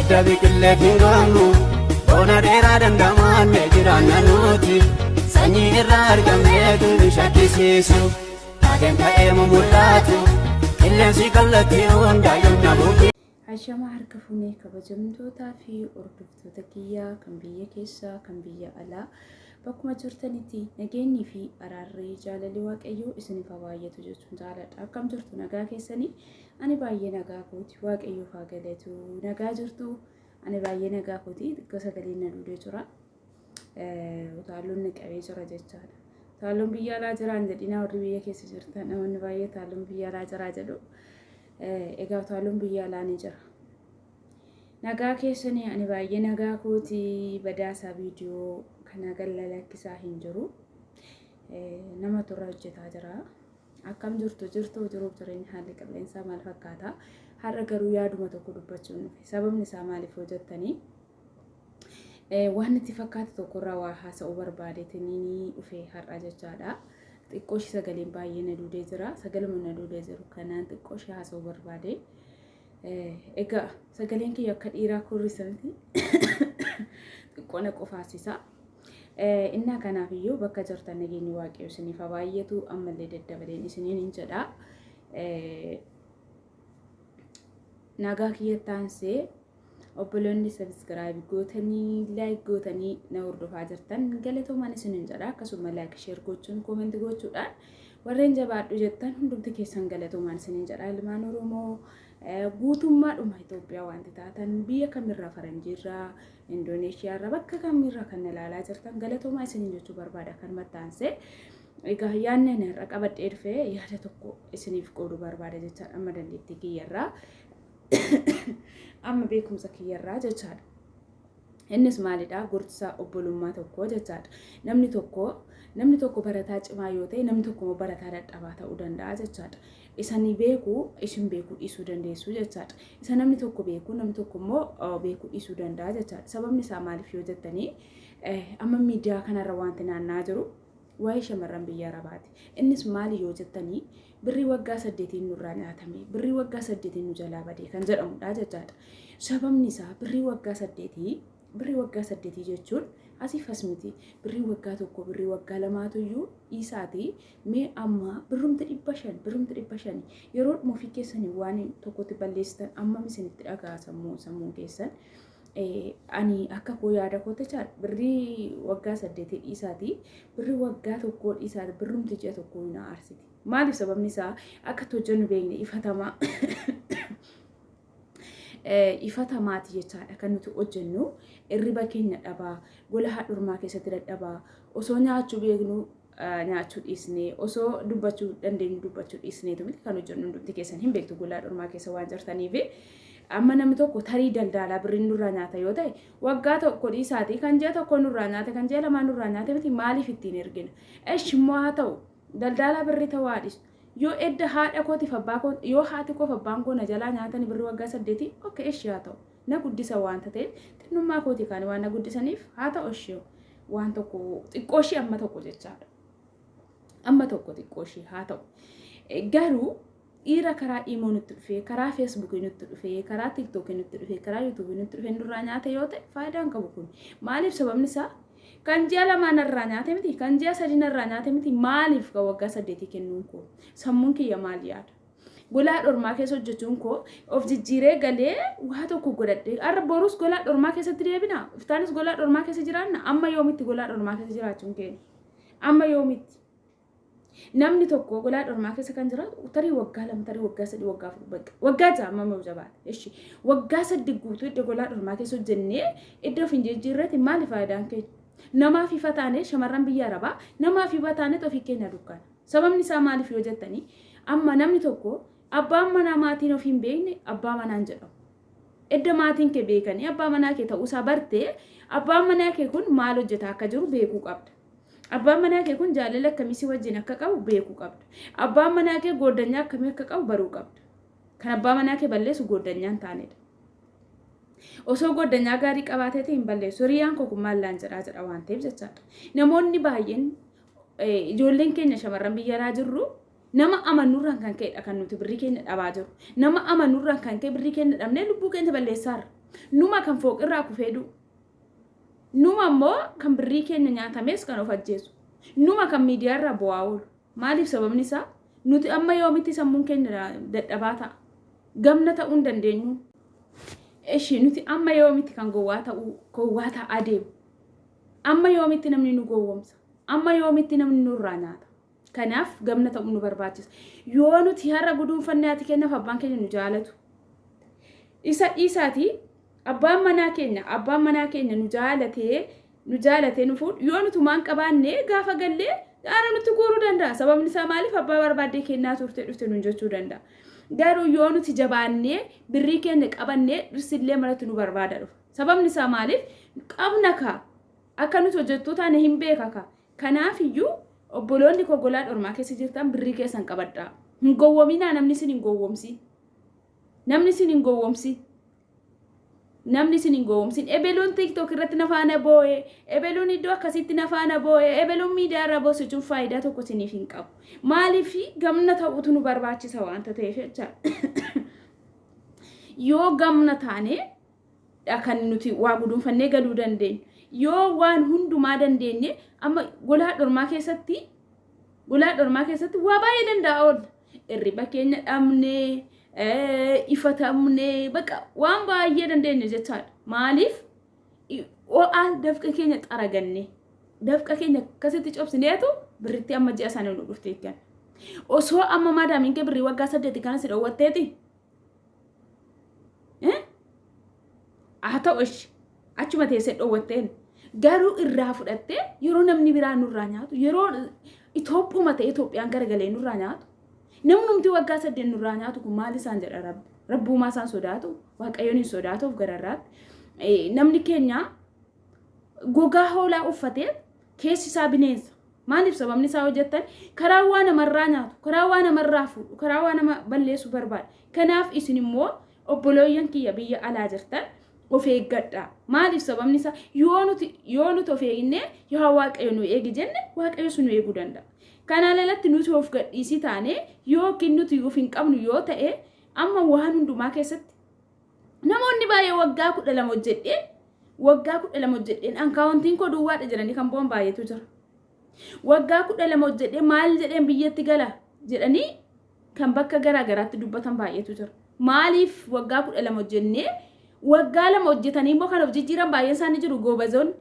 Hidda biqilleef hin goonu, bona dheeraa dandamaanne jiraanna nuti. Sanyii irraa argamneetu nu shakkisiisu, taateen ta'ee mumul'atu, qilleensi kallattii hundaa yoomna bubbisa. Hashama harka fuunee kabajamtootaa fi hordoftoota kiyyaa kan biyya keessaa kan biyya alaa bakkuma jirtanitti nageenyi fi araarri jaalalli waaqayyoo isiniif haa baay'atu jechuun jaaladha. Akkam jirtu nagaa keessanii? Ani baay'ee nagaa kooti waaqayyoof haa galatu. Nagaa jirtu ani baay'ee nagaa kooti xiqqoo sagaleen na duudee jira. Utaalloon na qabee jira jechaadha. Utaalloon biyya alaa jiraan jedhinaa warri biyya keessa jirtan namoonni baay'ee utaalloon biyya alaa jiraa jedhu. Egaa utaalloon biyya alaa ni jira. Nagaa keessanii ani baay'ee nagaa kooti badaasaa viidiyoo kana galla lakkisaa hin jiru. Nama turra hojjetaa jira. Akkam jirtu jirtu jiruuf jireenya haalli qilleensaa maal fakkaata? Har'a garuu yaaduma tokko dubbachuun dhufe. Sababni isaa maaliif yoo jettanii waan itti fakkaatu tokkorraa waa haasa'uu barbaadeetanii dhufe har'a jechaadha. Xiqqoo ishee sagaleen baay'ee na duudee jira. Sagaluma na duudee jiru kanaan xiqqoo ishee haasa'uu barbaade. Egaa sagaleen kiyya akka dhiiraa kurrisa miti. Xiqqoo na qofaasisa. Innaa kanaaf iyyuu bakka jirtan nageenyi waaqayyo isiniif haa baay'atu ammallee daddabaleen isiniin hin jedha. Nagaa kiyya taansee obboloonni sabiskiraayib gootanii laayik gootanii na hordofaa jirtan galatoomaan isiniin jedha. Akkasuma laayik sheer gochuun koomenti gochuudhaan warreen jabaadhu jettan hundumti keessan galatoomaan isiniin jedha. Ilmaan Oromoo guutummaadhuma Itoophiyaa wanti taatan biyya kamirraa faranjiirraa Indooneeshiyaarraa bakka kamirraa kan ilaalaa jirtan galatoomaa isiniin jechuu barbaada kan maxxansee. Egaa yaadni ani har'a qabadhee dhufe yaada tokko isiniif qooduu barbaada jechaadha amma dandeettii kiyyarraa amma beekumsa kiyyarraa jechaadha. Innis maalidha? Gorsa obbolummaa tokko jechaadha. Namni tokko barataa cimaa yoo ta'e namni tokko immoo barataa dadhabaa ta'uu danda'a jechaadha. Isa ni beeku isin beekuu dhiisuu dandeessu jechaadha. Isa namni tokko beeku namni tokko immoo beekuu dhiisuu danda'a jechaadha. Sababni isaa maaliif yoo jettanii amma miidiyaa kanarra wanti naanna'aa jiru waa'ee shamarran biyya Arabaati. Innis maali yoo jettanii birrii waggaa 8n nurraa nyaatame, birrii waggaa 8n nu jalaa badee kan jedhamudha jechaadha. Sababni isaa birrii waggaa 8 birrii waggaa 8 jechuun asiif as miti. Birrii waggaa 1 birrii waggaa 2tu iyyuu dhiisaati mee amma birrumti 500 birrumti 500 yeroo dhuma ofii keessanii waan tokkotti balleessitan ammam isinitti dhaga'a sammuun keessan. Ani akka koo yaada koo jechaadha birrii waggaa 8 dhiisaati birrii waggaa 1 dhiisaati birrumti ji'a 1 na aarsiti. Maaliif sababni isaa akka itti hojjennu beekne ifatamaa ifatamaati jechaadha kan nuti hojjennu irriba keenya dhabaa gola haadhurmaa keessatti dadhabaa osoo nyaachuu beeknu nyaachuu dhiisnee osoo dubbachuu dandeenyu dubbachuu dhiisneetu miti kan hojjennu hundumti keessan hin beektu gola haadhurmaa keessa waan jirtaniif. Amma namni tokko tarii daldaalaa birriin nurraa nyaata yoo ta'e waggaa 1 dhiisaatii kan ji'a 1 nurraa nyaate kan ji'a 2 nurraa nyaate miti maaliif ittiin ergina? Eshi immoo haa ta'u daldaalaa birrii ta'uu haa dhiisu. Yoo edda haadha kootiif abbaa koo yoo haati koof abbaan koo na jalaa nyaatanii birrii waggaa 8 okay eshi haa ta'u na guddisa waanta ta'eef xinnummaa kootii kaanii waan na guddisaniif haa ta'u eshi waan tokko xiqqoo ishii amma tokko jechaadha. Amma tokko xiqqoo ishii haa ta'u. Garuu dhiira karaa imoo nutti dhufee karaa feesbuukii nutti dhufee karaa tiiktookii nutti dhufee karaa yuutuubii nutti dhufee nurraa nyaate yoo ta'e faayidaan qabu kun maaliif sababni isaa kan ji'a 2 narraa nyaate miti kan ji'a 3 narraa nyaate miti maaliif kan waggaa 8 kennuun koo sammuun kiyya maal yaada golaa dhormaa keessa hojjechuun koo of jijjiiree galee waa tokko godhadhee har'a borus golaa dhormaa keessatti deebina iftaanis golaa dhormaa keessa jiraanna amma yoomitti golaa dhormaa keessa jiraachuun keenya amma yoomitti Namni tokko golaa dhormaa keessa kan jiraatu tarii waggaa 2 tarii waggaa 3 waggaa 4 bakka waggaa 6 amma yoo jabaate ishi waggaa 8 guutuu iddoo golaa dhormaa keessa hojjennee iddoo of hin jijjiirreeti maali faayidaan keenya? Namaaf ifa taane shamarran biyya Arabaa namaaf ifa taaneet ofii keenya dukkana. Sababni isaa maaliif yoo jettanii amma namni tokko abbaan manaa maatiin ofii hin beekne abbaa manaan jedhamu. Edda maatiin kee beekanii abbaa manaa kee ta'uusaa bartee abbaan manaa kee kun maal hojjetaa akka jiru beekuu qabda. Abbaan manaa kee kun jaalala akkamii si wajjin akka qabu beekuu qabda. Abbaan manaa kee gooddanyaa akkamii akka qabu baruu qabda. Kan abbaa manaa kee balleessu gooddanyaa hin taanedha. Osoo gooddanyaa gaarii qabaateeti hin balleessu. Hiriyaan koo kun maal naan jedhaa jedha waan ta'eef jechaadha. Namoonni baay'een ijoolleen keenya shamarran biyya alaa jirru nama amannurraan kan ka'edha kan nuti birrii keenya dhabaa jiru. Nama amannurraan kan ka'e birrii keenya dhabnee lubbuu keenya balleessaarra. Numa kan fooqirraa kufee du'u. Numa immoo kan birrii keenya nyaatames kan of ajjeesu. Numa kan miidiyaarraa bu'aa oolu. Maaliif sababni isaa nuti amma yoomitti sammuun keenya dadhabaa ta'a. Gamna ta'uu hin dandeenyu. Eshi nuti amma yoomitti kan gowwaa ta'uu gowwaa ta'aa deemu. Amma yoomitti namni nu gowwoomsa. Amma yoomitti namni nurraa nyaata. Kanaaf gamna ta'uun nu barbaachisa. Yoo nuti har'a guduunfanne haati keenyaaf abbaan keenya nu jaalatu. Isa dhiisaatii abbaan manaa keenya abbaan manaa keenya nu jaalatee nu jaalatee nu fuudhu yoo nuti waan qabaanne gaafa gallee gaara nutti guuruu danda'a. Sababni isaa maaliif abbaa barbaaddee kennaa turte dhufte nuun jechuu danda'a. Garuu yoo nuti jabaannee birrii keenya qabannee dhirsillee manatti nu barbaada dhufa. Sababni isaa maaliif qabna kaa akka nuti hojjettuu taane hin beeka kaa. Kanaaf iyyuu obboloonni koo golaa dhormaa keessa jirtan birrii keessan qabadhaa. Hin gowwominaa namni isin hin gowwomsin. Namni isin hin gowwomsin. Namni isin hin gowwomsin. Ebeluun TikTok irratti na faana boo'e. Ebeluun iddoo akkasitti na faana boo'e. Ebeluun miidiyaa irra boosichuun faayidaa tokko isiniif hin qabu. Maaliif gamna ta'utu nu barbaachisa waanta ta'eef jecha. Yoo gamna taane dha kan nuti waa guduunfannee galuu dandeenyu. Yoo waan hundumaa dandeenye amma gola haadhormaa keessatti gola haadhormaa keessatti waa baay'ee danda'a oolla. Irriba keenya dhabnee ifatamnee bakka waan baay'ee dandeenya jechaadha. Maaliif ho'aa dafqa keenya xaraganne dafqa keenya akkasitti cobsineetu birritti amma ji'a sana nu dhufte eeggan. Osoo amma maadaamiin kee birrii waggaa saddeeti kana si dhoowwatteeti Haa ta'u ishi achuma teessee dhoowwatteen garuu irraa fudhattee yeroo namni biraa nurraa nyaatu yeroo Itoophuma ta'e Itoophiyaan garagalee nurraa nyaatu namnumti waggaa saddeet nurraa nyaatu kun maal isaan jedha rabbi rabbuumaa isaan sodaatu waaqayyoon hin sodaatu of gararraatti namni keenya gogaa hoolaa uffatee keessi isaa bineensa. Maaliif sababni isaa hojjettan karaa waa namarraa nyaatu, karaa waa namarraa fuudhu, karaa waa nama balleessu barbaada. Kanaaf isin immoo obbolooyyan kiyya biyya alaa jirtan of eeggadha. Maaliif sababni isaa yoo nuti yoo nuti of eegne yoo waaqayyo nu eegi jenne waaqayyo nu eeguu danda'a. Kanaan alatti nuti of gadhiisii taane yookiin nuti of hin qabnu yoo ta'e amma waan hundumaa keessatti namoonni baay'ee waggaa 12 hojjedhee Waggaa 12 hojjedheen ankaawontiin koo duwwaadha jedhanii kan bo'an baay'eetu jira. Waggaa 12 hojjedhee maal jedheen biyyatti gala jedhanii kan bakka garaa garaatti dubbatan baay'eetu jira. Maaliif waggaa 12 hojjennee waggaa lama hojjetanii immoo kan of jijjiiran baay'een isaanii jiru goobazoonni.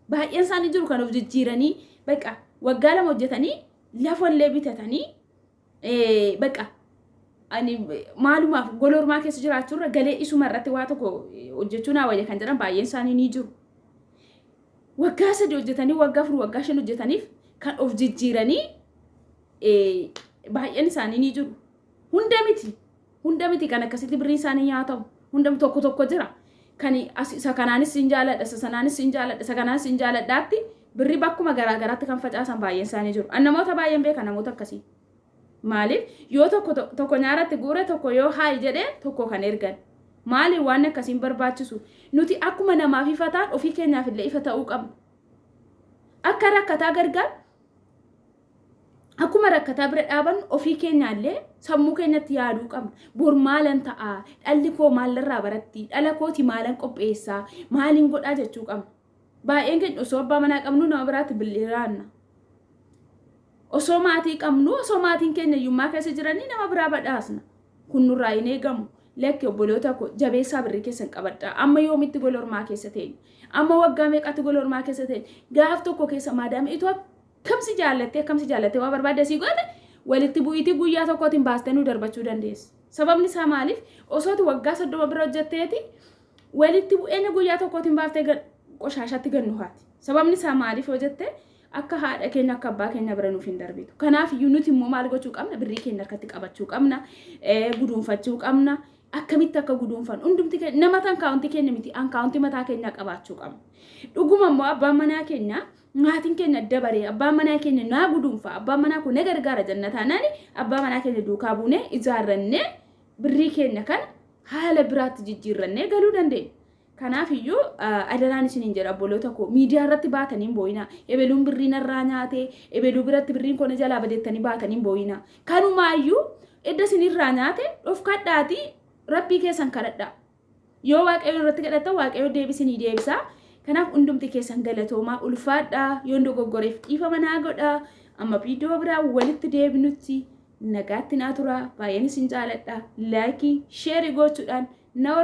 Baay'een isaanii jiru kan of jijjiiranii bakka waggaa lama hojjetanii lafallee bitatanii Bakka ani maalumaaf gola ormaa keessa jiraachuurra galee isuma irratti waa tokko hojjechuu naa wayya kan jedhan baay'een isaanii ni jiru. Waggaa 3 hojjetanii waggaa 4 waggaa 5 hojjetaniif kan of jijjiiranii baay'een isaanii ni jiru. Hunda miti. Hunda miti kan akkasitti birrii isaanii nyaatamu. Hunda tokko tokko jira. Kan isa kanaanis sin jaaladha, isa sanaanis sin jaaladha, isa kanaanis sin jaaladhaatti birrii bakkuma garaa garaatti kan facaasan baay'een isaanii jiru. An namoota baay'een beeka namoota akkasii. Maaliif yoo tokko tokko nyaaratti guure tokko yoo haayi jedhee tokko kan ergan. Maaliif waan akkasiin barbaachisu? Nuti akkuma namaaf ifa ta'an ofii keenyaaf illee ifa ta'uu qabna. Akka rakkataa gargaar Akkuma rakkataa bira dhaabannu ofii keenyaallee sammuu keenyatti yaaduu qabna. Bor maalan ta'a? Dhalli koo maalirraa baratti? Dhala kooti maalan qopheessaa? Maaliin godhaa jechuu qabna. Baay'een keenya osoo abbaa manaa qabnu nama biraatti bil'iraanna. Osoo maatii qabnu osoo maatiin keenya hiyyummaa keessa jiranii nama biraa badhaasna. Kun nurraa hin eegamu. Lakki obboloota koo jabeessaa birrii keessan qabadhaa. Amma yoomitti gola ormaa keessa teenya? Amma waggaa meeqatti gola ormaa keessa teenya? Gaaf tokko keessa maadaamii itoo akkam si jaallattee akkam si jaallattee waa barbaadde sii goote walitti bu'iitii guyyaa tokkootiin baastee nu darbachuu dandeessi. Sababni isaa maaliif osooti waggaa 30 bira hojjetteeti walitti bu'eenya guyyaa tokkootiin baaftee qoshaashatti gannu haati. Sababni isaa maaliif yoo jette akka haadha keenya akka abbaa keenya bira nuuf hin darbitu. Kanaaf iyyuu nuti immoo maal gochuu qabna birrii keenya harkatti qabachuu qabna guduunfachuu qabna. Akkamitti akka guduunfannu hundumti keenya nama tan kaawuntii keenya miti ankaawuntii mataa keenyaa qabaachuu qabna. Dhuguma immoo abbaan manaa keenya maatiin keenya dabaree abbaan manaa keenya naa guduunfa abbaan manaa koo na gargaara jenna taanaan abbaa manaa keenya duukaa buunee ijaarrannee birrii keenya kana haala biraatti jijjiirrannee galuu dandeenya. Kanaaf iyyuu adaraan isiniin jedha obboloota koo miidiyaa irratti baatanii hin boo'inaa. Ebeluun birrii narraa nyaate, ebeluu biratti birriin koo na jalaa badettanii baatanii hin boo'inaa. Kanumaayyuu edda isinirraa nyaate dhofkadhaatii rabbii keessan kadhadhaa. Yoo Waaqayyoon irratti kadhattan, Waaqayyo deebisinii deebisa. Kanaaf hundumti keessan galatoomaa, ulfaadhaa. Yoon dogoggoreef dhiifama naa godhaa. Amma viidiyoo biraa walitti deebinutti nagaatti naa tura. Baay'een isin jaaladha. Like, share gochuudhaan na.